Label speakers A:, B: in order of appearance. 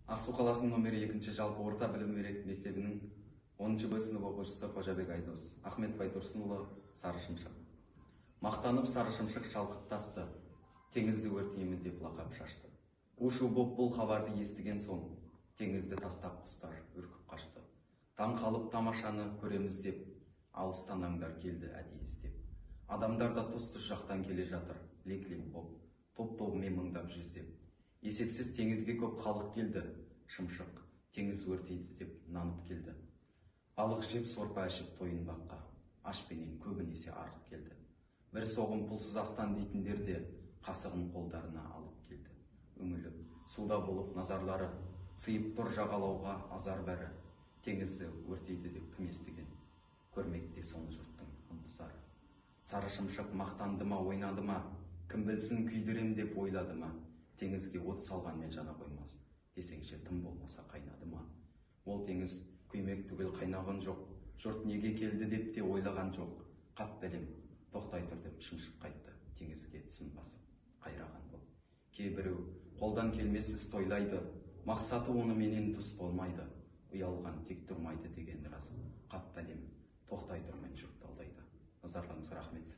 A: Ақсу қаласының номері 2 жалпы орта білім мектебінің 10 Б сынып оқушысы Қожабек Айдос, Ахмет Байтұрсынұлы, Сары шымшық. Мақтанып сары шымшық шалқып тасты, теңізді өртеймін деп лақап шашты. У-шу боп бұл хабарды естіген соң, теңізді тастап құстар үркіп қашты. Таң қалып тамашаны көреміз деп, алыстан аңдар келді әдейі іздеп. Адамдар да тұс-тұс жақтан келе жатыр, лек-лек боп, топ-тобымен мыңдап жүздеп. Есепсіз теңізге көп халық келді, шымшық теңіз өртейді деп нанып келді. Балық жеп сорпа ішіп тойынбаққа, ашпенен көбінесе арық келді. Бір соғым пұлсыз астан дейтіндер де қасығын қолдарына алып келді. Үңіліп, суда болып назарлары, сыйып тұр жағалауға азар бәрі. Теңізді өртейді деп кім естіген, көрмекте соны жұрттың ынтызары. Сары шымшық мақтанды ма, ойнады ма, кім білсін күйдірем деп ойлады ма, теңізге от салғанмен жана қоймас, десеңше тым болмаса қайнады ма. Ол теңіз күймек түгіл қайнаған жоқ, жұрт неге келді деп те ойлаған жоқ. Қап бәлем, тоқтай тұр деп шымшық қайтты, теңізге тісін басып қайраған боп. Кейбіреу қолдан келмес іс тойлайды, мақсаты оны менен тұс болмайды, ұялған тек тұрмайды деген рас. Қап бәлем, тоқтай тұрмен жұрт алдайды. Назарларыңызға рахмет.